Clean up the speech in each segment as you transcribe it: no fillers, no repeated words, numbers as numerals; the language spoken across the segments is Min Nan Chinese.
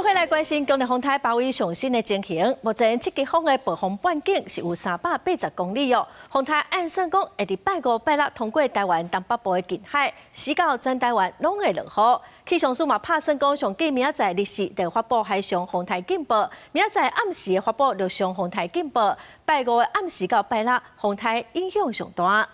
做伙來關心強烈風颱巴威上新的情形。目前七級風的暴風半徑是有380公里哦。風颱按算講會佇拜五、拜六通過台灣東北部的近海，時到全台灣攏會落雨。氣象署嘛拍算講，上緊明仔載日時就發布海上風颱警報，明仔載暗時會發布陸上風颱警報。拜五的暗時到拜六，風颱影響上大。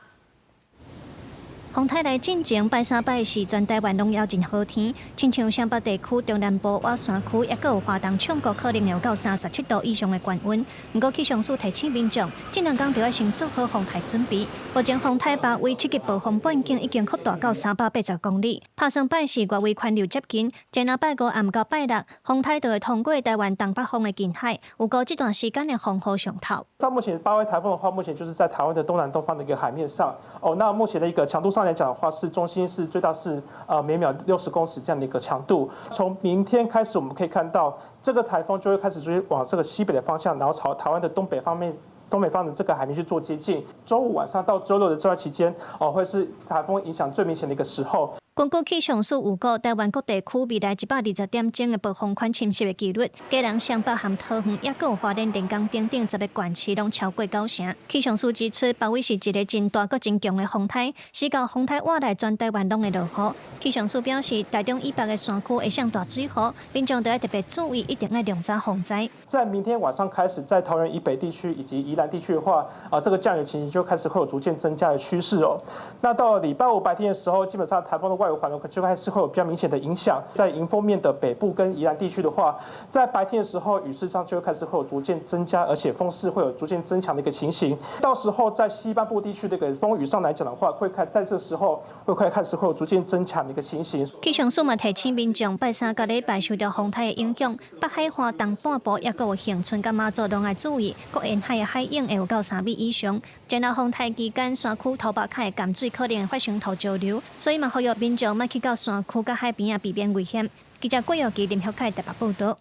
風颱來進前，拜三、拜四全台灣攏猶真好天，親像雙北地區、中南部、外山區，抑閣有花東沖國，可能會有到37度以上的高溫。毋過氣象署提醒民眾，這兩工就愛先做好風颱準備。目前風颱巴威七級暴風半徑已經擴大到380公里，拍算拜四外圍環流接近，然後拜五暗到拜六，風颱就會通過台灣東北方的近海，預估這段時間的風雨上頭。在目前巴威颱風的話，目前就是在台灣的東南東方的一個海面上。哦，那目前的一個強度上來講的話，是中心是最大是每秒60公尺這樣的一個強度。從明天開始，我們可以看到這個颱風就會開始逐漸往這個西北的方向，然後朝台灣的東北方面、東北方的這個海面去做接近。週五晚上到週六的這段期間，哦，會是颱風影響最明顯的一個時候。根據氣象署預估，台灣各地區未來120點鐘的暴風圈侵襲的機率，基隆、雙北和桃園，抑閣有花蓮、連江等等10個縣市攏超過九成。氣象署指出，巴威是一个真大閣真強的風颱，時到風颱倚來全台灣攏會落雨。氣象署表示，台中以北的山區會上大水雨，民眾都愛特別注意，一定愛量早防災。在明天晚上開始，在桃園以北地區以及宜蘭地區的話，啊，這個降雨情形就開始會有逐漸增加的趨勢哦。那到了禮拜五白天的時候，基本上颱風的外圍環流就開始會有比較明顯的影響，在迎風面的北部跟宜蘭地區的話，在白天的時候雨勢上就會開始會有逐漸增加，而且風勢會有逐漸增強的一個情形。到時候在西半部地區這個風雨上來講的話，會開在這時候會快開始會有逐漸增強的一個情形。氣象署嘛提醒民眾，拜三佮禮拜受著風颱的影響，北海岸東半部抑閣有恆春佮馬祖攏愛注意，閣沿海的海湧會有到3米以上。然後風颱期間，山區土壙較會含水，可能會發生土石流，所以嘛呼籲民眾莫去到山區佮海邊仔，避免危險。記者郭耀基、林學凱台北報導。